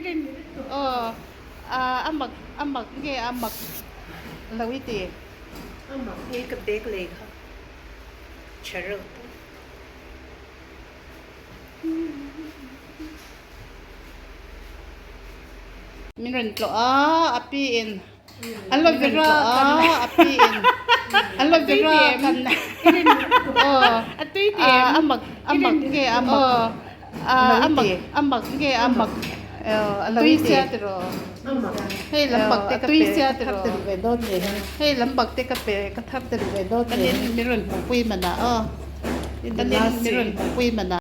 Aw a mak a mak nge a mak lo i ti. A mak nge ka bag lei kha tha reuh tawp. Min rawn tlawh a a pi in aloe vera kan a pi in aloe vera kan aw a mak a mak nge a mak a mak a mak nge a mak tui sia tiraw hei lam bak te ka pe ka thar tel ve dawn hei lam bak te ka pe ka thar tel ve dawn kanin min rawn hmuhpui manah aw kanin min rawn hmuhpui manah.